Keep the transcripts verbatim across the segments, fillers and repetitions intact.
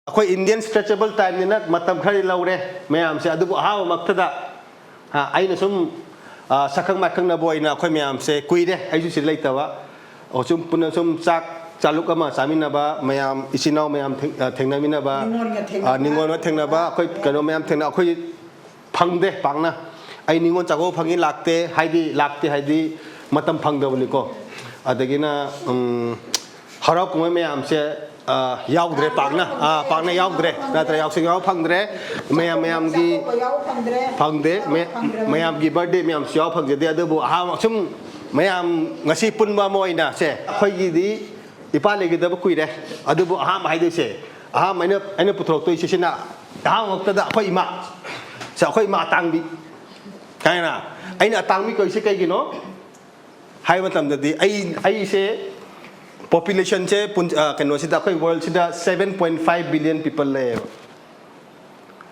ꯑꯩꯈꯣꯏ Indian stretchable timeꯅꯤꯅ ꯃꯇꯝ ꯈꯔꯗꯤ ꯂꯧꯔꯦ ꯃꯌꯥꯝꯁꯦ, ꯑꯗꯨꯕꯨ ꯑꯍꯥꯟꯕꯃꯛꯇꯗ, ꯑ, ꯑꯩꯅ ꯁꯨꯝ, ꯑ, ꯁꯛꯈꯪ ꯃꯥꯏꯈꯪꯅꯕ ꯑꯣꯏꯅ ꯑꯩꯈꯣꯏ ꯃꯌꯥꯝꯁꯦ ꯀꯨꯏꯔꯦ, ꯑꯩꯁꯨ ꯁꯤꯗ ꯂꯩꯇꯕ꯫ ꯑꯣ, ꯁꯨꯝ ꯄꯨꯟꯅ ꯁꯨꯝ ꯆꯥꯛ ꯆꯥꯂꯨꯛ ꯑꯃ ꯆꯥꯃꯤꯟꯅꯕ, ꯃꯌꯥꯝ ꯏꯆꯤꯟ ꯏꯅꯥꯎ ꯃꯌꯥꯝ ꯊꯦꯡ-, ꯑ, ꯊꯦꯡꯅꯃꯤꯟꯅꯕ, ꯅꯤꯉꯣꯜꯒ ꯑ, ꯊꯦꯡꯅꯕ꯫ ꯅꯤꯉꯣꯜꯒ ꯊꯦꯡꯅꯕ, ꯑꯩꯈꯣꯏ ꯀꯩꯅꯣ ꯃꯌꯥꯝ ꯊꯦꯡꯅ-, ꯑꯩꯈꯣꯏ ꯐꯪꯗꯦ ꯄꯥꯛꯅ꯫ ꯑꯩ ꯅꯤꯉꯣꯜ ꯆꯥꯛꯀꯧꯕ ꯐꯪꯉꯤ ꯂꯥꯛꯇꯦ ꯍꯥꯏꯗꯤ, ꯂꯥꯛꯇꯦ ꯍꯥꯏꯗꯤ ꯃꯇꯝ ꯐꯪꯗꯕꯅꯤꯀꯣ꯫ ꯑꯗꯒꯤꯅ, ꯎꯝ, ꯍꯔꯥꯎ ꯀꯨꯝꯍꯩ ꯃꯌꯥꯝꯁꯦ, ꯑ, ꯌꯥꯎꯗ꯭ꯔꯦ ꯄꯥꯛꯅ꯫ ꯑ, ꯄꯥꯛꯅ ꯌꯥꯎꯗ꯭ꯔꯦ꯫ ꯅꯠꯇ꯭ꯔ ꯌꯥꯎꯁꯪ ꯌꯥꯎꯕ ꯐꯪꯗ꯭ꯔꯦ꯫ ꯃꯌꯥꯝ, ꯃꯌꯥꯝꯒꯤ ꯆꯥꯛꯀꯧꯕ ꯌꯥꯎꯕ ꯐꯪꯗ꯭ꯔꯦ꯫ ꯐꯪꯗꯦ꯫ ꯃꯌꯥ-, ꯐꯪꯗ꯭ꯔꯕꯅꯤ꯫ ꯃꯌꯥꯝꯒꯤ birthday ꯃꯌꯥꯝꯁꯨ ꯌꯥꯎꯕ ꯐꯪꯖꯗꯦ꯫ ꯑꯗꯨꯕꯨ ꯑꯍꯥꯟꯕ ꯁꯨꯝ ꯃꯌꯥꯝ ꯉꯁꯤ ꯄꯨꯟꯕ ꯑꯃ ꯑꯣꯏꯅ ꯁꯦ, ꯑꯩꯈꯣꯏꯒꯤꯗꯤ ꯏꯄꯥ ꯂꯩꯈꯤꯗꯕ ꯀꯨꯏꯔꯦ꯫ ꯑꯗꯨꯕꯨ ꯑꯍꯥꯟꯕ ꯍꯥꯏꯗꯣꯏꯁꯦ, ꯑꯍꯥꯟꯕ ꯑꯩꯅ, ꯑꯩꯅ ꯄꯨꯊꯣꯔꯛꯇꯣꯏꯁꯦ ꯁꯤꯅ ꯑꯍꯥꯟꯕꯃꯛꯇꯗ ꯑꯩꯈꯣꯏ ꯏꯃꯥ꯫ ꯁꯦ, ꯑꯩꯈꯣꯏ ꯏꯃꯥ ꯑꯇꯥꯡꯕꯤ꯫ ꯈꯪꯉꯦꯅ? ꯑꯩꯅ ꯑꯇꯥꯡꯕꯤ ꯀꯧꯔꯤꯁꯦ ꯀꯩꯒꯤꯅꯣ ꯍꯥꯏꯕ ꯃꯇꯝꯗꯗꯤ ꯑꯩ, ꯑꯩꯁꯦ populationꯁꯦ ꯄꯨꯟ-, ꯑ, ꯀꯩꯅꯣꯁꯤꯗ, ꯑꯩꯈꯣꯏ worldꯁꯤꯗ seven point five billion people ꯂꯩꯌꯦꯕ꯫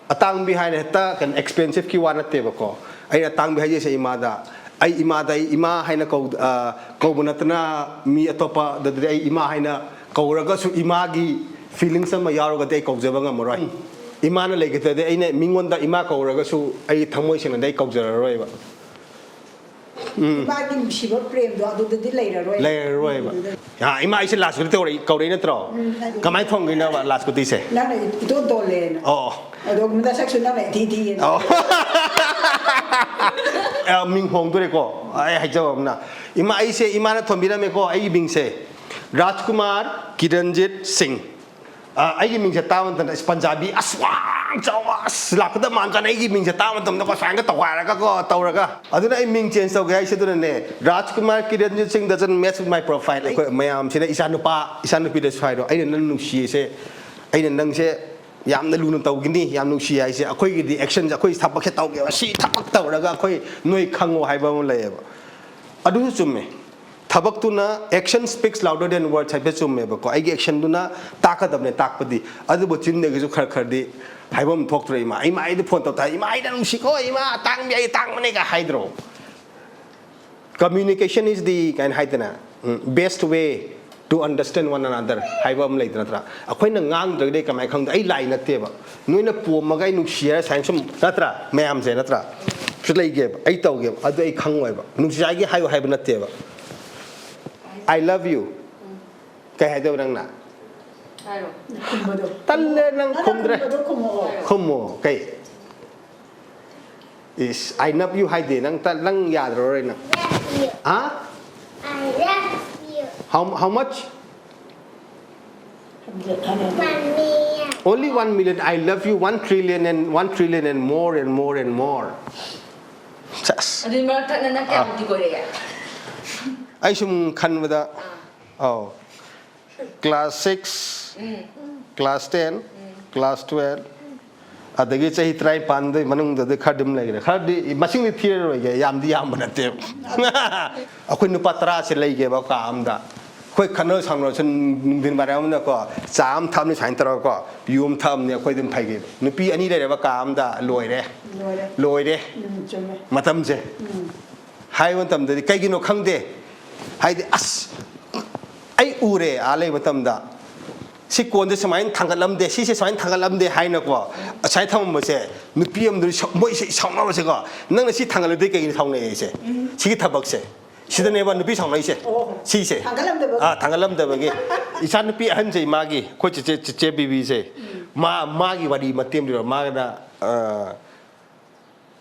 ꯑꯇꯥꯡꯕꯤ ꯍꯥꯏꯅ ꯍꯦꯛꯇ ꯀꯩꯅꯣ expensiveꯀꯤ ꯋꯥ ꯅꯠꯇꯦꯕꯀꯣ꯫ ꯑꯩꯅ ꯑꯇꯥꯡꯕꯤ ꯍꯥꯏꯖꯩꯁꯦ ꯏꯃꯥꯗ꯫ ꯑꯩ ꯏꯃꯥꯗ ꯑꯩ ꯏꯃꯥ ꯍꯥꯏꯅ ꯀꯧ-, ꯑ, ꯀꯧꯕ ꯅꯠꯇꯅ ꯃꯤ ꯑꯇꯣꯞꯄꯗꯗꯤ ꯑꯩ ꯏꯃꯥ ꯍꯥꯏꯅ ꯀꯧꯔꯒꯁꯨ ꯏꯃꯥꯒꯤ feelings ꯑꯃ ꯌꯥꯎꯔꯒꯗꯤ ꯑꯩ ꯀꯧꯖꯕ ꯉꯝꯃꯔꯣꯏ꯫ ꯏꯃꯥꯅ ꯂꯩꯈꯤꯗ꯭ꯔꯗꯤ ꯑꯩꯅ ꯃꯤꯉꯣꯟꯗ ꯏꯃꯥ ꯀꯧꯔꯒꯁꯨ ꯑꯩ ꯊꯃꯣꯏ ꯁꯦꯡꯅꯗꯤ ꯑꯩ ꯀꯧꯖꯔꯔꯣꯏꯕ꯫ ꯎꯝ꯫ ꯏꯃꯥꯒꯤ ꯅꯨꯡꯁꯤꯕ ꯄ꯭ꯔꯦꯝꯗꯣ ꯑꯗꯨꯗꯗꯤ ꯂꯩꯔꯔꯣꯏ꯫ ꯂꯩꯔꯔꯣꯏꯕ꯫ ꯑꯗꯨꯗ ꯌꯥ, ꯏꯃꯥ, ꯑꯩꯁꯦ ꯂꯥꯁꯀꯨꯇꯤ ꯀꯧꯔꯛꯏ-, ꯀꯧꯔꯛꯏ ꯅꯠꯇ꯭ꯔꯣ? ꯎꯝ, ꯑꯗꯨ ꯀꯃꯥꯏꯅ ꯊꯣꯟꯒꯤꯅꯣꯕ ꯂꯥꯁꯀꯨꯇꯤꯁꯦ? ꯅꯪꯅ ꯏꯇꯣꯟ ꯇꯣꯜꯂꯦꯅ꯫ ꯑꯣ꯫ ꯑꯗꯣ ꯅꯁꯛꯁꯨ ꯅꯪꯅ ꯏꯊꯤ ꯊꯤꯌꯦꯅ꯫ ꯑꯣ꯫ ꯑ, ꯃꯤꯡ ꯍꯣꯡꯗꯣꯔꯦꯀꯣ꯫ ꯑꯩ ꯍꯥꯏꯖꯕ ꯑꯃꯅ꯫ ꯏꯃꯥ, ꯑꯩꯁꯦ ꯏꯃꯥꯅ ꯊꯣꯟꯕꯤꯔꯝꯃꯦꯀꯣ ꯑꯩꯒꯤ ꯃꯤꯡꯁꯦ꯫ ꯔꯥꯖꯀꯨꯃꯥꯔ ꯀꯤꯔꯟꯖꯤꯠ ꯁꯤꯡ꯫ ꯑ, ꯑꯩꯒꯤ ꯃꯤꯡꯁꯦ ꯇꯥꯕ ꯃꯇꯝꯗ, ꯑꯁ, ꯄꯟꯖꯥꯕꯤ ꯑꯁ ꯋꯥꯡ ꯆꯥꯎꯕ ꯑꯁ ꯂꯥꯛꯀꯗꯕ ꯃꯥꯟꯖꯥꯠꯅꯤ꯫ ꯑꯩꯒꯤ ꯃꯤꯡꯁꯦ ꯇꯥꯕ ꯃꯇꯝꯗꯀꯣ ꯁꯨꯃꯥꯏꯅꯒ ꯇꯧꯒꯥꯏꯔꯒꯀꯣ ꯇꯧꯔꯒ꯫ ꯑꯗꯨꯅ ꯑꯩ ꯃꯤꯡ change ꯇꯧꯒꯦ ꯍꯥꯏꯁꯦ ꯑꯗꯨꯅꯅꯦ, Rajkumar Kiranjit Singh doesn't match with my profile꯫ ꯑꯩꯈꯣꯏ ꯃꯌꯥꯝꯁꯤꯅ ꯏꯆꯥ ꯅꯨꯄꯥ, ꯏꯆꯥ ꯅꯨꯄꯤꯗꯁꯨ ꯍꯥꯏꯔꯣ, ꯑꯩꯅ ꯅꯪ ꯅꯨꯡꯁꯤꯌꯦꯁꯦ, ꯑꯩꯅ ꯅꯪꯁꯦ ꯌꯥꯝꯅ ꯂꯨꯅ ꯇꯧꯒꯅꯤ, ꯌꯥꯝ ꯅꯨꯡꯁꯤ ꯍꯥꯏꯁꯦ ꯑꯩꯈꯣꯏꯒꯤꯗꯤ actionꯁꯦ ꯑꯩꯈꯣꯏ ꯊꯕꯛꯁꯦ ꯇꯧꯒꯦꯕ, ꯁꯤ ꯊꯕꯛ ꯇꯧꯔꯒ ꯑꯩꯈꯣꯏ ꯅꯣꯏ ꯈꯪꯉꯣ ꯍꯥꯏꯕ ꯑꯃ ꯂꯩꯌꯦꯕ꯫ ꯑꯗꯨꯁꯨ ꯆꯨꯝꯃꯦ꯫ ꯊꯕꯛꯇꯨꯅ "Action speaks louder than words" ꯍꯥꯏꯕ ꯆꯨꯝꯃꯦꯕꯀꯣ꯫ ꯑꯩꯒꯤ actionꯗꯨꯅ ꯇꯥꯛꯀꯗꯕꯅꯦ ꯇꯥꯛꯄꯗꯤ, ꯑꯗꯨꯕꯨ ꯆꯤꯟꯗꯒꯤꯁꯨ ꯈꯔ ꯈꯔꯗꯤ ꯍꯥꯏꯕ ꯑꯃ ꯊꯣꯛꯇ꯭ꯔꯣ? "ꯏꯃꯥ, ꯏꯃꯥ ꯑꯩꯗ ꯐꯣꯟ ꯇꯧ ꯇꯥꯔꯦ, ꯏꯃꯥ ꯑꯩꯗ ꯅꯨꯡꯁꯤꯀꯣ, ꯏꯃꯥ ꯑꯇꯥꯡꯕꯤ ꯑꯩ ꯇꯥꯡꯕꯅꯦꯒ" ꯍꯥꯏꯗ꯭ꯔꯣ? "Communication is the" ꯀꯥꯏꯅ ꯍꯥꯏꯗꯅ, "best way to understand one another" ꯍꯥꯏꯕ ꯑꯃ ꯂꯩꯗ ꯅꯠꯇ꯭ꯔꯥ? ꯑꯩꯈꯣꯏꯅ ꯉꯥꯡꯗ꯭ꯔꯒꯗꯤ ꯀꯃꯥꯏꯅ ꯈꯪꯗꯣꯏ? ꯑꯩ ꯂꯥꯏ ꯅꯠꯇꯦꯕ꯫ ꯅꯣꯏꯅ ꯄꯣꯝꯃꯒ ꯑꯩ ꯅꯨꯡꯁꯤ ꯍꯥꯏꯔ ꯁꯨꯃꯥꯏꯅ ꯁꯨꯝ, ꯅꯠꯇ꯭ꯔꯥ? ꯃꯌꯥꯝꯁꯦ, ꯅꯠꯇ꯭ꯔꯥ? ꯁꯤ ꯂꯩꯒꯦꯕ, ꯑꯩ ꯇꯧꯒꯦꯕ, ꯑꯗꯨ ꯑꯩ ꯈꯪꯉꯣꯏꯕ꯫ ꯅꯨꯡꯁꯤ ꯍꯥꯏꯒꯦ ꯍꯥꯏꯌꯨ ꯍꯥꯏꯕ ꯅꯠꯇꯦꯕ꯫ "I love you" ꯀꯩ ꯍꯥꯏꯗꯣꯏꯕ ꯅꯪꯅ? ꯍꯥꯏꯔꯣ꯫ ꯈꯨꯝꯕꯗꯣ ꯇꯜꯂꯦ, ꯅꯪ ꯅꯪꯅ ꯈꯨꯝꯗ꯭ꯔꯦ꯫ ꯈꯨꯝꯕꯗꯣ ꯈꯨꯝꯃꯛꯑꯣ꯫ ꯈꯨꯝꯃꯣ꯫ ꯀꯩ? "Is I love you" ꯍꯥꯏꯗꯦ ꯅꯪ꯫ ꯇ- ꯅꯪ ꯌꯥꯗ꯭ꯔꯣ ꯅꯪ? Love you. ꯍꯥ? I love you. How, how much? ꯍꯟꯖꯤꯟ ꯍꯟꯖꯤꯟ One million. Only one million. "I love you one trillion and one trillion and more and more and more." ꯁꯦꯁ꯫ ꯑꯗꯨꯗꯤ ꯃꯔꯛ ꯊꯠꯅ ꯅꯪ ꯀꯌꯥꯃꯨꯛꯇꯤ ꯀꯣꯏꯔꯛꯑꯦ? ꯑꯩ ꯁꯨꯝ ꯈꯟꯕꯗ, ꯑꯧ, class six, class ten, class twelve, ꯑꯗꯒꯤ ꯆꯍꯤ ꯇꯔꯥꯅꯤꯄꯥꯟꯗꯨꯒꯤ ꯃꯅꯨꯡꯗꯗꯤ ꯈꯔꯗꯤ ꯑꯗꯨꯝ ꯂꯩꯈ꯭ꯔꯦ꯫ ꯈꯔꯗꯤ ꯃꯁꯤꯡꯗꯤ ꯊꯤꯔꯔꯣꯏꯒꯦ, ꯌꯥꯝꯗꯤ ꯌꯥꯝꯕ ꯅꯠꯇꯦꯕ꯫ ꯑꯩꯈꯣꯏ ꯅꯨꯄꯥ ꯇꯔꯥꯁꯦ ꯂꯩꯒꯦꯕ ꯀꯥ ꯑꯃꯗ꯫ ꯑꯩꯈꯣꯏ ꯈꯠꯅ ꯁꯥꯎꯅꯔꯁꯨ ꯅꯨꯡꯊꯤꯟ ꯋꯥꯏꯔꯝ ꯑꯃꯗꯀꯣ, ꯆꯥ ꯑꯃ ꯊꯛꯑꯝꯅꯤ ꯁꯨꯃꯥꯏꯅ ꯇꯧꯔꯒꯀꯣ, ꯌꯨ ꯑꯃ ꯊꯛꯑꯝꯅꯤ, ꯑꯩꯈꯣꯏ ꯑꯗꯨꯝ ꯐꯩꯒꯦꯕ꯫ ꯅꯨꯄꯤ ꯑꯅꯤ ꯂꯩꯔꯕ ꯀꯥ ꯑꯃꯗ ꯂꯣꯏꯔꯦ, ꯂꯣꯏꯔꯦ꯫ ꯂꯣꯏꯔꯦ꯫ ꯎꯝ, ꯆꯨꯝꯃꯦ꯫ ꯃꯇꯝꯁꯦ ꯎꯝ꯫ ꯍꯥꯏꯕ ꯃꯇꯝꯗꯗꯤ ꯀꯩꯒꯤꯅꯣ ꯈꯪꯗꯦ꯫ ꯍꯥꯏꯗꯤ, "ꯑꯁ, ꯑꯩ ꯎꯔꯦ ꯑꯥ ꯂꯩꯕ ꯃꯇꯝꯗ, ꯁꯤ ꯀꯣꯟꯁꯦ ꯁꯨꯃꯥꯏꯅ ꯊꯥꯡꯒꯠꯂꯝꯗꯦ, ꯁꯤꯁꯦ ꯁꯨꯃꯥꯏꯅ ꯊꯥꯡꯒꯠꯂꯝꯗꯦ" ꯍꯥꯏꯅꯀꯣ, ꯉꯁꯥꯏ ꯊꯝꯃꯝꯕꯁꯦ, ꯅꯨꯄꯤ ꯑꯃꯗꯨꯅ ꯁꯥꯎ- ꯃꯣꯏꯁꯦ ꯁꯥꯎꯅꯕꯁꯦꯀꯣ, "ꯅꯪꯅ ꯁꯤ ꯊꯥꯡꯒꯠꯂꯗꯤ ꯀꯩꯒꯤꯅꯣ ꯁꯥꯎꯅꯩꯁꯦ?" ꯁꯤꯒꯤ ꯊꯕꯛꯁꯦ, ꯁꯤꯗꯅꯦꯕ ꯅꯨꯄꯤ ꯁꯥꯎꯅꯩꯁꯦ꯫ ꯑꯣ, ꯁꯤꯁꯦ꯫ ꯊꯥꯡꯒꯠꯂꯝꯗꯕꯒꯤ꯫ ꯑꯥ, ꯊꯥꯡꯒꯠꯂꯝꯗꯕꯒꯤ꯫ ꯏꯆꯥ ꯅꯨꯄꯤ ꯑꯍꯟꯁꯦ, ꯃꯥꯒꯤ, ꯑꯩꯈꯣꯏ ꯆꯦꯆꯦ, ꯆꯦꯆꯦ ꯕꯤꯕꯤꯁꯦ, ꯃꯥ, ꯃꯥꯒꯤ ꯋꯥꯔꯤ ꯃꯇꯦꯝ ꯂꯤꯔꯣ꯫ ꯃꯥꯒꯤꯅ, ꯑ,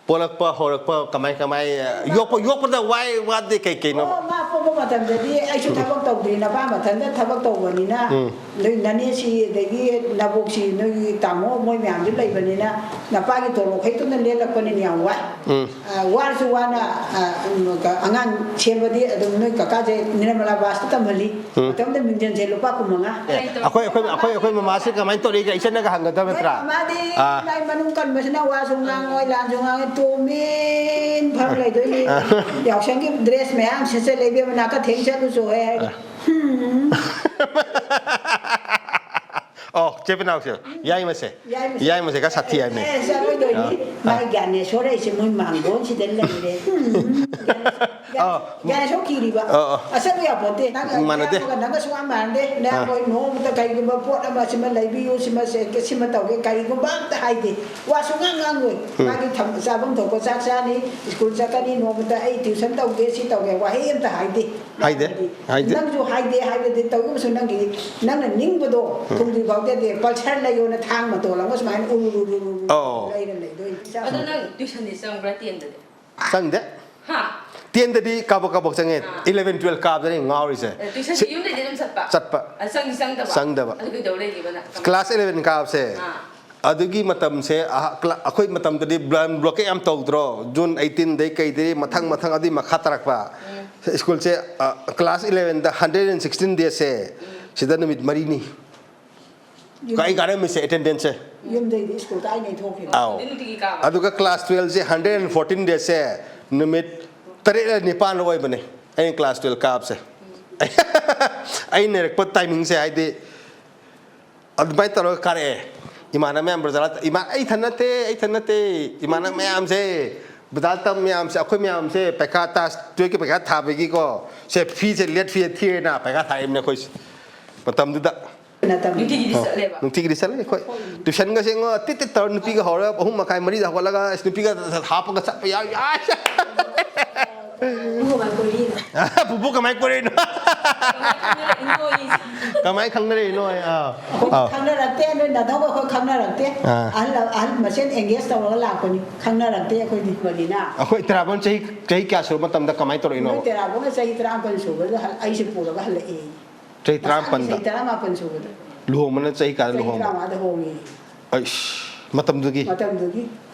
ꯄꯣꯛꯂꯛꯄ ꯍꯧꯔꯛꯄ ꯀꯃꯥꯏ ꯀꯃꯥꯏ, ꯌꯣꯛꯄ, ꯌꯣꯛꯄꯗ ꯋꯥꯏ ꯋꯥꯗꯦ ꯀꯩ ꯀꯩꯅꯣ? ꯑꯣ, ꯃꯥ ꯄꯣꯛꯄ ꯃꯇꯝꯗꯗꯤ ꯑꯩꯁꯨ ꯊꯕꯛ ꯇꯧꯗ꯭ꯔꯤ, ꯅꯄꯥ ꯃꯊꯟꯇ ꯊꯕꯛ ꯇꯧꯕꯅꯤꯅ, ꯎꯝ꯫ ꯅꯣꯏ ꯅꯅꯦꯁꯤ ꯑꯗꯒꯤ ꯅꯕꯣꯛꯁꯤ, ꯅꯣꯏꯒꯤ ꯇꯥꯃꯣ, ꯃꯣꯏ ꯃꯌꯥꯝꯁꯨ ꯂꯩꯕꯅꯤꯅ, ꯅꯄꯥꯒꯤ ꯇꯣꯂꯣꯞ ꯈꯛꯇꯅ ꯂꯦꯜꯂꯛꯄꯅꯤꯅ ꯌꯥꯝ ꯋꯥꯏ꯫ ꯎꯝ꯫ ꯑ, ꯋꯥꯔꯁꯨ ꯋꯥꯅ, ꯑ, ꯎꯝ, ꯀ-, ꯑꯉꯥꯡ ꯁꯦꯝꯕꯗꯤ ꯑꯗꯨꯝ ꯅꯣꯏ ꯀꯀꯥꯁꯦ ꯅꯤꯔꯃꯂꯥ ꯕꯥꯁꯇ ꯇꯝꯍꯜꯂꯤ꯫ ꯎꯝ꯫ ꯃꯇꯝꯗ ꯃꯤꯡꯖꯟꯁꯦ ꯂꯨꯄꯥ ꯀꯨꯟ ꯃꯉꯥ꯫ ꯑꯦ, ꯑꯩꯈꯣꯏ, ꯑꯩꯈꯣꯏ, ꯑꯩꯈꯣꯏ, ꯑꯩꯈꯣꯏ ꯃꯃꯥꯁꯦ ꯀꯃꯥꯏꯅ ꯇꯧꯔꯤꯒꯦ? ꯏꯆꯟꯅꯒ ꯍꯪꯒꯗꯕ ꯅꯠꯇ꯭ꯔꯥ? ꯃꯥꯗꯤ ꯑꯥ꯫ ꯂꯥꯏ ꯃꯅꯨꯡ ꯀꯟꯕꯁꯤꯅ ꯋꯥꯁꯨ ꯉꯥꯡꯉꯣꯏ, ꯂꯥꯟꯁꯨ ꯉꯥꯡꯉꯣꯏ, ꯇꯣꯝꯃꯤꯟ ꯐꯝ ꯂꯩꯗꯣꯏꯅꯤ꯫ ꯑꯥ꯫ ꯌꯥꯎꯁꯪꯒꯤ ꯗ꯭ꯔꯦꯁ ꯃꯌꯥꯝ ꯁꯦꯠꯆꯜꯂꯦ, ꯏꯕꯦꯝꯃ, ꯅꯥꯀ ꯊꯦꯡ ꯆꯠꯂꯨꯁꯨ ꯍꯥꯏ꯫ ꯑꯥ꯫ ꯍꯨꯝ꯫ ꯑꯣ, ꯆꯦ ꯄꯤꯅꯥꯎꯁꯦ, ꯌꯥꯏꯃꯁꯦ꯫ ꯌꯥꯏꯃꯁꯦ꯫ ꯌꯥꯏꯃꯁꯦ ꯈꯔ ꯁꯥꯊꯤ ꯍꯥꯏꯕꯅꯦ꯫ ꯑꯦ, ꯆꯠꯂꯣꯏꯗꯣꯏꯅꯤ꯫ ꯑꯥ꯫ ꯃꯥꯏ ꯑꯥ꯫ ꯒ꯭ꯌꯥꯅꯦꯁꯣꯔ ꯍꯥꯏꯁꯦ ꯃꯣꯏ ꯃꯥꯡꯒꯣꯟꯁꯤꯗ ꯂꯩꯔꯦ꯫ ꯎꯝ꯫ ꯑꯥ꯫ ꯒ꯭ꯌꯥꯅꯦꯁꯣꯔ ꯀꯤꯔꯤꯕ꯫ ꯑꯥ, ꯑꯥ꯫ ꯑꯁꯦꯡꯕ ꯌꯥꯄꯣꯟꯇꯦ꯫ ꯅꯪ ꯃꯥꯟꯅꯗꯦ꯫ ꯑꯌꯥꯝꯕꯒ ꯅꯪꯒ ꯁꯨꯡꯃꯥꯟ ꯃꯥꯟꯅꯗꯦ꯫ ꯑꯥ꯫ ꯅꯌꯥꯝꯕ ꯍꯣꯏ ꯅꯣꯡꯃꯇ ꯀꯩꯒꯨꯝꯕ ꯄꯣꯠ ꯑꯃ ꯁꯤꯃ ꯂꯩꯕꯤꯌꯨ, ꯁꯤꯃ ꯁꯦ-, ꯁꯤꯃ ꯇꯧꯒꯦ, ꯀꯔꯤꯒꯨꯝꯕ ꯑꯝꯇ ꯍꯥꯏꯗꯦ꯫ ꯋꯥ ꯁꯨꯡꯉꯥꯡ ꯉꯥꯡꯉꯣꯏ꯫ ꯎꯝ꯫ ꯃꯥꯒꯤ ꯊꯝ-, ꯆꯥꯐꯝ ꯊꯣꯛꯄ ꯆꯥꯛ ꯆꯥꯅꯤ, ꯁ꯭ꯀꯨꯜ ꯆꯠꯀꯅꯤ, ꯅꯣꯡꯃꯇ ꯑꯩ ꯇ꯭ꯌꯨꯁꯟ ꯇꯧꯒꯦ, ꯁꯤ ꯇꯧꯒꯦ, ꯋꯥꯍꯩ ꯑꯝꯇ ꯍꯥꯏꯗꯦ꯫ ꯍꯥꯏꯗꯦ, ꯍꯥꯏꯗꯦ꯫ ꯅꯪꯁꯨ ꯍꯥꯏꯗꯦ ꯍꯥꯏꯕꯗꯤ ꯇꯧꯔꯒꯁꯨ ꯅꯪꯒꯤ, ꯅꯪꯅ ꯅꯤꯡꯕꯗꯣ ꯎꯝ꯫ ꯊꯨꯡꯗ꯭ꯔꯤ ꯐꯥꯎꯗꯗꯤ ꯄꯜꯁꯔ ꯂꯩꯌꯣꯅ ꯊꯥꯡ ꯃꯇꯣꯜ ꯑꯃ ꯁꯨꯃꯥꯏꯅ ꯎꯔꯨ ꯎꯔꯨ ꯎꯔꯨ ꯎꯔꯨ ꯑꯧ꯫ ꯂꯩꯔ ꯂꯩꯗꯣꯏꯅꯤ꯫ ꯑꯗꯣ ꯅꯪ ꯇ꯭ꯌꯨꯁꯟꯗꯤ ꯆꯪꯕ꯭ꯔꯥ ꯇꯦꯟꯗꯗꯤ? ꯆꯪꯗꯦ꯫ ꯍꯥ? ꯇꯦꯟꯗꯗꯤ ꯀꯥꯕꯛ ꯀꯥꯕꯛ ꯆꯪꯉꯦ꯫ ꯑꯥ꯫ Eleven, twelve ꯀꯥꯕꯗꯅꯤ ꯉꯥꯎꯔꯤꯁꯦ꯫ ꯑꯦ, ꯇ꯭ꯌꯨꯁꯟꯗꯤ ꯁꯤ-, ꯌꯨꯝꯗꯩꯗꯤ ꯑꯗꯨꯝ ꯆꯠꯄ? ꯆꯠꯄ꯫ ꯑ, ꯆꯪꯗꯤ ꯆꯪꯗꯕ? ꯆꯪꯗꯕ꯫ ꯑꯗꯨ ꯀꯩꯗꯧ ꯂꯩꯔꯤꯕ ꯅꯪ? ꯀ꯭ꯂꯥꯁ ꯏꯂꯚꯦꯟ ꯀꯥꯕꯁꯦ꯫ ꯑꯥ꯫ ꯑꯗꯨꯒꯤ ꯃꯇꯝꯁꯦ, ꯑꯍ-, ꯀ꯭ꯂꯥ-, ꯑꯩꯈꯣꯏ ꯃꯇꯝꯗꯗꯤ ꯕ꯭ꯂ-, ꯕ꯭ꯂꯣꯀꯦꯠ ꯌꯥꯝ ꯇꯧꯗ꯭ꯔꯣ? ꯖꯨꯟ ꯑꯩꯠꯇꯤꯟꯗꯩ ꯀꯩꯗꯩ ꯃꯊꯪ ꯃꯊꯪ ꯑꯗꯨꯏ ꯃꯈꯥ ꯇꯥꯔꯛꯄ꯫ ꯎꯝ꯫ ꯁ꯭ꯀꯨꯜꯁꯦ, ꯑ, ꯀ꯭ꯂꯥꯁ ꯏꯂꯚꯦꯟꯗ ꯍꯟꯗ꯭ꯔꯦꯠ ꯑꯦꯟ ꯁꯤꯛꯁꯇꯤꯟ ꯗꯦꯖꯁꯦ, ꯎꯝ꯫ ꯁꯤꯗ ꯅꯨꯃꯤꯠ ꯃꯔꯤꯅꯤ꯫ ꯌꯨꯝ-, ꯑꯩ ꯀꯥꯔꯝꯃꯤꯁꯦ ꯑꯦꯇꯦꯟꯗꯦꯟꯁꯁꯦ꯫ ꯌꯨꯝꯗꯩꯗꯤ ꯁ꯭ꯀꯨꯜ ꯀꯥꯏꯅꯩ ꯊꯣꯛꯈꯤꯕ꯫ ꯑꯥꯎ꯫ ꯑꯗꯨꯗꯤ ꯅꯨꯡꯇꯤꯒꯤ ꯀꯥꯕ? ꯑꯗꯨꯒ ꯀ꯭ꯂꯥꯁ ꯇꯨꯋꯦꯜꯐꯁꯦ ꯍꯟꯗ꯭ꯔꯦꯠ ꯑꯦꯟ ꯐꯣꯔꯇꯤꯟ ꯗꯦꯖꯁꯦ ꯅꯨꯃꯤꯠ ꯇꯔꯦꯠꯂ ꯅꯤꯄꯥꯜꯂ ꯑꯣꯏꯕꯅꯦ ꯑꯩꯅ ꯀ꯭ꯂꯥꯁ ꯇꯨꯋꯦꯜꯐ ꯀꯥꯕꯁꯦ꯫ ꯑꯩ ꯅꯩꯔꯛꯄ ꯇꯥꯏꯃꯤꯡꯁꯦ ꯍꯥꯏꯗꯤ ꯑꯗꯨꯃꯥꯏꯅ ꯇꯧꯔꯒ ꯀꯥꯔꯛꯑꯦ꯫ ꯏꯃꯥꯟꯅꯕ ꯃꯌꯥꯝ ꯕ꯭ꯔꯖꯥꯂꯥ, ꯏꯃꯥ-, ꯑꯩ ꯏꯊꯟ ꯅꯠꯇꯦ, ꯑꯩ ꯏꯊꯟ ꯅꯠꯇꯦ꯫ ꯏꯃꯥꯟꯅꯕ ꯃꯌꯥꯝꯁꯦ, ꯕ꯭ꯔꯖꯥꯂꯥ ꯇꯝꯕ ꯃꯌꯥꯝꯁꯦ, ꯑꯩꯈꯣꯏ ꯃꯌꯥꯝꯁꯦ ꯄꯩꯈꯥ ꯇꯥꯁ ꯇꯨꯌꯦꯜꯐꯀꯤ ꯄꯩꯈꯥ ꯊꯥꯕꯒꯤꯀꯣ, ꯁꯦ ꯐꯤꯁꯦ, ꯂꯦꯠ ꯐꯤꯁꯦ ꯊꯤꯔꯦꯅ ꯄꯩꯈꯥ ꯊꯥꯔꯤꯕꯅꯦ ꯑꯩꯈꯣꯏꯁꯦ ꯃꯇꯝꯗꯨꯗ꯫ ꯅꯨꯡꯇꯤꯒꯤꯗꯤ ꯑꯥ, ꯆꯠꯂꯦꯕ? ꯅꯨꯡꯇꯤꯒꯤꯗꯤ ꯆꯠꯂꯦ ꯑꯩꯈꯣꯏ꯫ ꯇ꯭ꯌꯨꯁꯟꯒꯁꯦ ꯉꯣ, ꯇꯤꯠ ꯇꯤꯠ ꯇꯧꯔ ꯅꯨꯄꯤꯒ ꯍꯧꯔꯒ ꯑꯍꯨꯝ ꯃꯈꯥꯏ, ꯃꯔꯤꯗ ꯍꯧꯒꯠꯂꯒ ꯑꯁ ꯅꯨꯄꯤꯒ ꯍꯥꯞꯄꯒ ꯆꯠꯄ ꯌꯥꯎ-, ꯑꯁ! ꯄꯨꯄꯨ ꯀꯃꯥꯏ ꯀꯣꯏꯔꯤꯅꯣ? ꯄꯨꯄꯨ ꯀꯃꯥꯏ ꯀꯣꯏꯔꯛꯏꯅꯣ? ꯀꯃꯥꯏ ꯈꯪꯅꯔꯛꯏꯅꯣ ꯑꯩ? ꯑꯥ꯫ ꯑꯩꯈꯣꯏ ꯑꯥ꯫ ꯈꯪꯅꯔꯛꯇꯦ, ꯅꯣꯏ ꯅꯙꯧꯒ ꯑꯩꯈꯣꯏ ꯈꯪꯅꯔꯛꯇꯦ꯫ ꯑꯥ꯫ ꯑꯍꯜ, ꯑꯍꯜ ꯃꯁꯦꯟ ꯑꯦꯡꯒꯦꯖ ꯇꯧꯔꯒ ꯂꯥꯛꯄꯅꯤ, ꯈꯪꯅꯔꯛꯇꯦ ꯑꯩꯈꯣꯏꯗꯤ꯫ ꯕꯅꯤꯅ꯫ ꯑꯩꯈꯣꯏ ꯇꯦꯔꯥꯕꯣꯟ ꯆꯍꯤ, ꯆꯍꯤ ꯀꯌꯥ ꯁꯨꯔꯕ ꯃꯇꯝꯗ ꯀꯃꯥꯏꯅ ꯇꯧꯔꯛꯏꯅꯣ? ꯅꯣꯏ ꯇꯦꯔꯥꯕꯣꯟꯒ ꯆꯍꯤ ꯇꯔꯥꯃꯥꯄꯜ ꯁꯨꯕꯗ ꯍꯜ-, ꯑꯩꯁꯦ ꯄꯨꯔꯒ ꯍꯜꯂꯛꯑꯦ꯫ ꯆꯍꯤ ꯃꯁꯥꯒꯤ ꯇꯔꯥꯃꯥꯄꯜꯗ? ꯆꯍꯤ ꯇꯔꯥꯃꯥꯄꯜ ꯁꯨꯕꯗ꯫ ꯂꯨꯍꯣꯡꯕꯅ ꯆꯍꯤ ꯀꯌꯥꯗ ꯆꯍꯤ ꯂꯨꯍꯣꯡꯕ? ꯇꯔꯥꯃꯉꯥꯗ ꯍꯣꯡꯉꯦ꯫ ꯑꯩꯁ, ꯃꯇꯝꯗꯨꯒꯤ? ꯃꯇꯝꯗꯨꯒꯤ꯫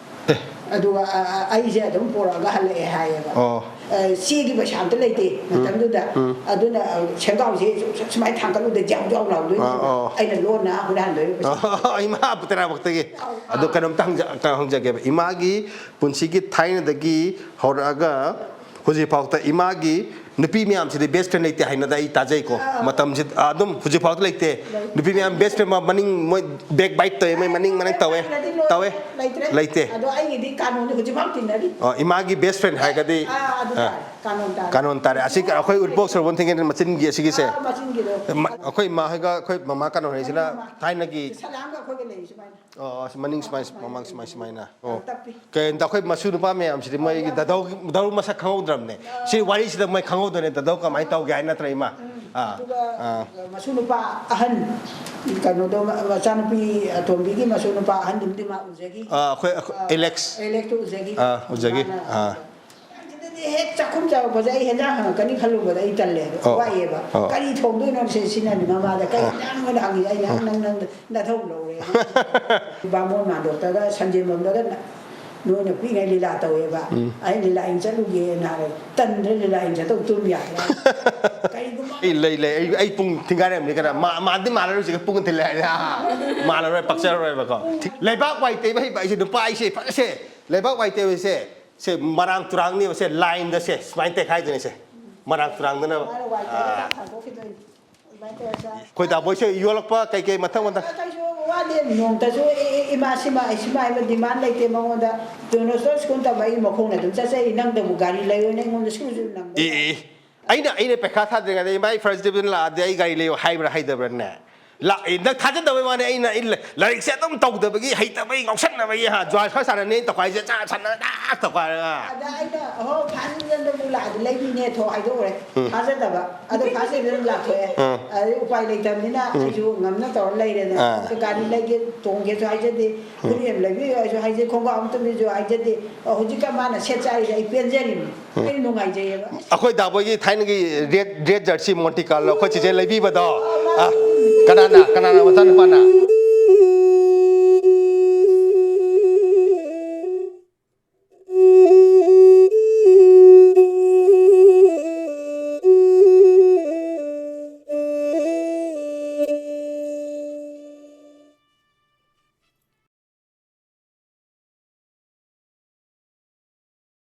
ꯑꯦ, ꯑꯗꯨꯒ ꯑ, ꯑ, ꯑꯩꯁꯦ ꯑꯗꯨꯝ ꯄꯣꯔꯛꯑꯒ ꯍꯜꯂꯛꯑꯦ ꯍꯥꯏꯌꯦꯕ꯫ ꯑꯣ꯫ ꯑ, ꯆꯦꯒꯤ ꯄꯩꯁꯥ ꯑꯝꯇ ꯂꯩꯇꯦ ꯃꯇꯝꯗꯨꯗ꯫ ꯑꯗꯨꯅ ꯑ, ꯁꯦꯡꯒꯥꯎꯁꯦ ꯁꯨ- ꯁꯨ- ꯁꯨꯃꯥꯏꯅ ꯊꯥꯡꯒꯠꯂꯨꯗ ꯖꯥꯎ ꯖꯥꯎ ꯂꯥꯎꯗꯣꯏꯅꯦ꯫ ꯑꯥ, ꯑꯣ꯫ ꯑꯩꯅ ꯂꯣꯟꯅ ꯍꯨꯔꯥꯟꯗꯣꯏꯅꯦ ꯄꯩꯁꯥ꯫ ꯏꯃꯥ ꯇꯦꯔꯥꯃꯛꯇꯒꯤ꯫ ꯑꯗꯣ ꯀꯩꯅꯣꯝꯇ ꯍꯪꯖ- ꯀꯩꯅꯣ ꯍꯪꯖꯒꯦꯕ, ꯏꯃꯥꯒꯤ ꯄꯨꯟꯁꯤꯒꯤ ꯊꯥꯏꯅꯗꯒꯤ ꯍꯧꯔꯛꯑꯒ ꯍꯧꯖꯤꯛꯐꯥꯎꯗ ꯏꯃꯥꯒꯤ ꯅꯨꯄꯤ ꯃꯌꯥꯝꯁꯤꯗꯤ best friend ꯂꯩꯇꯦ ꯍꯥꯏꯅꯗ ꯑꯩ ꯇꯥꯖꯩꯀꯣ꯫ ꯃꯇꯝꯁꯤ ꯑꯗꯨꯝ ꯍꯧꯖꯤꯛꯐꯥꯎꯗ ꯂꯩꯇꯦ꯫ ꯅꯨꯄꯤ ꯃꯌꯥꯝ best friend ꯃꯅꯤꯡ ꯃꯣꯏ back bite ꯇꯧꯋꯦ, ꯃꯣꯏ ꯃꯅꯤꯡ ꯃꯅꯤꯡ ꯇꯧꯋꯦ꯫ ꯇꯧꯋꯦ꯫ ꯂꯩꯇꯦ꯫ ꯑꯗꯣ ꯑꯩꯒꯤꯗꯤ ꯀꯥꯅꯣꯟꯗꯤ ꯍꯧꯖꯤꯛꯐꯥꯎ ꯇꯤꯟꯅꯔꯤ꯫ ꯑ, ꯏꯃꯥꯒꯤ best friend ꯍꯥꯏꯔꯒꯗꯤ ꯑꯥ, ꯑꯗꯨ ꯑ, ꯇꯥꯔꯦ꯫ ꯀꯥꯅꯣꯟ ꯇꯥꯔꯦ꯫ ꯀꯥꯅꯣꯟ ꯇꯥꯔꯦ꯫ ꯑꯁꯤ ꯑꯩꯈꯣꯏ ꯎꯔꯤꯄꯣꯛ ꯁꯣꯔꯣꯛꯄꯝ ꯊꯦꯡꯒꯦ ꯃꯆꯤꯟꯒꯤ ꯑꯁꯤꯒꯤꯁꯦ꯫ ꯑꯥ, ꯃꯆꯤꯟꯒꯤꯗꯣ꯫ ꯃ- ꯑꯩꯈꯣꯏ ꯏꯃꯥ ꯍꯣꯏꯒ ꯑꯩꯈꯣꯏ ꯃꯃꯥ ꯀꯥꯅꯣꯟ ꯍꯣꯏꯁꯤꯅ ꯊꯥꯏꯅꯒꯤ ꯁꯂꯥꯝꯒ ꯑꯩꯈꯣꯏꯒ ꯂꯩꯔꯤ ꯁꯨꯃꯥꯏꯅ꯫ ꯑꯣ, ꯑꯁ, ꯃꯅꯤꯡ ꯁꯨꯃꯥꯏꯅ, ꯃꯃꯥꯡ ꯁꯨꯃꯥꯏꯅ, ꯁꯨꯃꯥꯏꯅ꯫ ꯑꯣ꯫ ꯇꯞꯄꯤ꯫ ꯀꯩꯅꯣꯗ ꯑꯩꯈꯣꯏ ꯃꯁꯨ ꯅꯨꯄꯥ ꯃꯌꯥꯝꯁꯤꯗꯤ ꯃꯣꯏꯒꯤ ꯗꯥꯗꯧ, ꯗꯥꯗꯧ ꯃꯁꯛ ꯈꯪꯍꯧꯗ꯭ꯔꯕꯅꯦ꯫ ꯁꯤ ꯋꯥꯔꯤꯁꯤꯗ ꯃꯣꯏ ꯈꯪꯍꯧꯗꯣꯏꯅꯦ, ꯗꯥꯗꯧ ꯀꯃꯥꯏꯅ ꯇꯧꯒꯦ ꯍꯥꯏ ꯅꯠꯇ꯭ꯔ, ꯏꯃꯥ? ꯑꯥ, ꯑꯗꯨꯒ ꯑꯥ꯫ ꯃꯁꯨ ꯅꯨꯄꯥ ꯑꯍꯟ, ꯀꯩꯅꯣꯗꯣ, ꯃꯆꯥꯅꯨꯄꯤ ꯑꯇꯣꯝꯕꯤꯒꯤ ꯃꯁꯨ ꯅꯨꯄꯥ ꯑꯍꯟꯗꯨꯝꯗꯤ ꯃꯥ ꯎꯖꯈꯤ꯫ ꯑꯥ, ꯑꯩꯈꯣꯏ, ꯑꯩꯈꯣꯏ, ꯑꯥ, ꯑꯦꯂꯦꯛꯁ꯫ ꯑꯦꯂꯦꯛꯁꯇꯣ ꯎꯖꯈꯤ꯫ ꯑꯥ, ꯎꯖꯈꯤ꯫ ꯃꯥꯅ ꯑꯥ꯫ ꯁꯤꯗꯗꯤ ꯍꯦꯛ ꯆꯥꯛꯈꯨꯝ ꯆꯪꯉꯛꯄꯁꯦ ꯑꯩ ꯍꯦꯟꯖꯥꯡ ꯍꯪꯉꯛꯀꯅꯤ ꯈꯜꯂꯨꯕꯗ ꯑꯩ ꯇꯜꯂꯦ꯫ ꯑꯣ꯫ ꯋꯥꯏꯑꯦꯕ꯫ ꯑꯣ꯫ "ꯀꯔꯤ ꯊꯣꯡꯗꯣꯏꯅꯣ?" ꯁꯦ, ꯁꯤꯅꯅꯦ ꯃꯃꯥꯗ꯫ "ꯀꯔꯤ ꯑꯣ꯫ ꯍꯦꯟꯖꯥꯡꯅꯣꯅ?" ꯍꯪꯉꯤ꯫ ꯑꯩꯅ, "ꯅꯪ, ꯅꯪ, ꯅꯊꯧ ꯂꯧꯔꯦ꯫" ꯕꯥꯃꯣꯟ ꯃꯥꯟꯗꯣꯞꯇꯒ ꯁꯟꯖꯦꯟꯕꯝꯗꯒ ꯅ-, ꯅꯣꯏꯅ ꯄꯤꯛꯏꯉꯩ ꯂꯤꯂꯥ ꯇꯧꯋꯦꯕ꯫ ꯑꯩ ꯂꯤꯂꯥ ꯌꯦꯡ ꯆꯠꯂꯨꯒꯦꯅ ꯍꯥꯏꯔꯦ꯫ "ꯇꯟꯗ꯭ꯔ ꯂꯤꯂꯥ ꯌꯦꯡ ꯆꯠꯇꯧ ꯇꯨꯝ ꯌꯥꯗ꯭ꯔꯦ?" ꯀꯔꯤꯒꯨꯝꯕ ꯑꯩ ꯂꯩ, ꯂꯩ꯫ ꯑꯩ, ꯑꯩ ꯄꯨꯡ ꯊꯤꯡꯒꯥꯏꯅꯔꯝꯅꯤ ꯀꯩꯅꯣ꯫ ꯃꯥ-, ꯃꯥꯟꯗꯤ ꯃꯥꯜꯂꯔꯣꯏ ꯍꯧꯖꯤꯛ ꯄꯨꯡ ꯊꯤꯜꯂꯦ ꯍꯥꯏꯔꯗꯤ꯫ ꯃꯥꯜꯂꯔꯣꯏ, ꯄꯛꯆꯔꯔꯣꯏꯕꯀꯣ꯫ ꯂꯩꯕꯥꯛ ꯋꯥꯏ ꯇꯩꯕ ꯍꯩꯕ ꯑꯩꯁꯦ ꯅꯨꯄꯥ ꯑꯩꯁꯦ ꯐꯖꯁꯦ꯫ ꯂꯩꯕꯥꯛ ꯋꯥꯏ ꯇꯩꯕꯁꯦ ꯁꯦ ꯃꯔꯥꯡ ꯇꯨꯔꯥꯡꯅꯦꯕ꯫ ꯁꯦ ꯂꯥꯏꯟꯗ ꯁꯦ ꯁꯨꯃꯥꯏꯅ ꯇꯦꯛꯈꯥꯏꯗꯣꯏꯅꯦ ꯁꯦ꯫ ꯃꯔꯥꯡ ꯇꯨꯔꯥꯡꯗꯅ꯫ ꯃꯥꯅ ꯋꯥꯏ ꯇꯩꯔꯒ ꯆꯥꯛ ꯊꯥꯡꯗꯣꯛꯈꯤꯗꯣꯏꯅꯤ꯫ ꯑꯗꯨꯃꯥꯏꯅ ꯇꯧꯔꯒ ꯆꯥ-, ꯑꯩꯈꯣꯏ ꯗꯥꯕꯣꯏꯁꯦ ꯌꯣꯜꯂꯛꯄ ꯀꯩꯀꯩ ꯃꯊꯪ ꯃꯊꯪ꯫ ꯑꯇꯩꯁꯨ ꯋꯥꯗꯦ, ꯅꯣꯡꯇꯁꯨ "ꯑꯦ, ꯑꯦ, ꯏꯃꯥ ꯁꯤꯃ, ꯑꯩ ꯁꯤꯃ" ꯍꯥꯏꯕ demand ꯂꯩꯇꯦ ꯃꯉꯣꯟꯗ꯫ ꯇꯣꯅꯣꯁꯇꯣꯟ ꯁ꯭ꯀꯨꯜ ꯇꯝꯕ ꯑꯩ ꯃꯈꯣꯡꯅ ꯑꯗꯨꯝ ꯆꯠꯆꯩ, ꯅꯪꯗꯕꯨ ꯒꯥꯔꯤ ꯂꯩꯌꯣꯅ ꯑꯩꯉꯣꯟꯗ ꯁꯨꯁꯨ ꯅꯪꯗꯦ꯫ ꯑꯦ, ꯑꯦ, ꯑꯩꯅ, ꯑꯩꯅ ꯄꯩꯈꯥ ꯊꯥꯗ꯭ꯔꯤꯉꯩꯗ "ꯏꯃꯥ, ꯑꯩ first division ꯂꯥꯛꯑꯗꯤ ꯑꯩ ꯒꯥꯔꯤ ꯂꯩꯌꯣ" ꯍꯥꯏꯕ꯭ꯔꯥ ꯍꯥꯏꯗꯕ꯭ꯔꯅꯦ? ꯂꯥꯛꯑꯦ꯫ ꯅꯪ ꯊꯥꯖꯗꯕꯩ ꯋꯥꯅꯤ꯫ ꯑꯩꯅ, ꯑꯩ ꯂꯥꯏꯔꯤꯛꯁꯦ ꯑꯗꯨꯝ ꯇꯧꯗꯕꯒꯤ, ꯍꯩꯇꯕꯒꯤ, ꯉꯥꯎꯁꯟꯅꯕꯒꯤ, ꯍꯥ, ꯖꯨꯋꯥꯔ ꯈꯔ ꯁꯥꯟꯅꯅꯤ, ꯇꯧꯈꯥꯏꯁꯦ, ꯆꯥ ꯁꯥꯟꯅ-, ꯑꯥ, ꯇꯧꯈꯥꯏꯔꯒ꯫ ꯑꯗ ꯑꯩꯅ, "ꯑꯍꯣ, first division ꯗꯕꯨ ꯂꯥꯛꯑꯗꯤ ꯂꯩꯕꯤꯅꯦ, ꯊꯣ" ꯍꯥꯏꯗꯣꯛꯎꯔꯦ꯫ ꯊꯥꯖꯗꯕ꯫ ꯑꯗꯣ first division ꯂꯥꯛꯊꯣꯛꯑꯦ꯫ ꯑꯗꯩ ꯎꯄꯥꯏ ꯂꯩꯇꯕꯅꯤꯅ ꯑꯩꯁꯨ ꯉꯝꯅ ꯇꯧꯔ ꯂꯩꯔꯦꯗꯅ꯫ ꯑꯥ꯫ ꯑꯗ ꯒꯥꯔꯤ ꯂꯩꯒꯦ, ꯇꯣꯡꯒꯦꯁꯨ ꯍꯥꯏꯖꯗꯦ, ꯐꯨꯔꯤꯠ ꯑꯃ ꯂꯩꯕꯤꯌꯨ ꯍꯥꯏꯁꯨ ꯍꯥꯏꯖꯗꯦ, ꯈꯣꯡꯒ꯭ꯔꯥꯎ ꯑꯃ ꯇꯨꯕꯤꯌꯨꯁꯨ ꯍꯥꯏꯖꯗꯦ꯫ ꯑ, ꯍꯧꯖꯤꯛꯀ ꯃꯥꯅ ꯁꯦꯠ ꯆꯥꯔꯤꯁꯦ ꯑꯩ ꯄꯦꯟꯖꯔꯤꯕꯅꯤ꯫ ꯑꯩ ꯅꯨꯡꯉꯥꯏꯖꯩꯌꯦꯕ꯫ ꯑꯩꯈꯣꯏ ꯗꯥꯕꯣꯏꯒꯤ ꯊꯥꯏꯅꯒꯤ red, red jersey Monte Carlo ꯑꯩꯈꯣꯏ ꯆꯤꯆꯦ ꯂꯩꯕꯤꯕꯗꯣ꯫ ꯑ, ꯀꯅꯥꯅ, ꯀꯅꯥꯅ ꯃꯆꯥꯅꯨꯄꯥꯅ?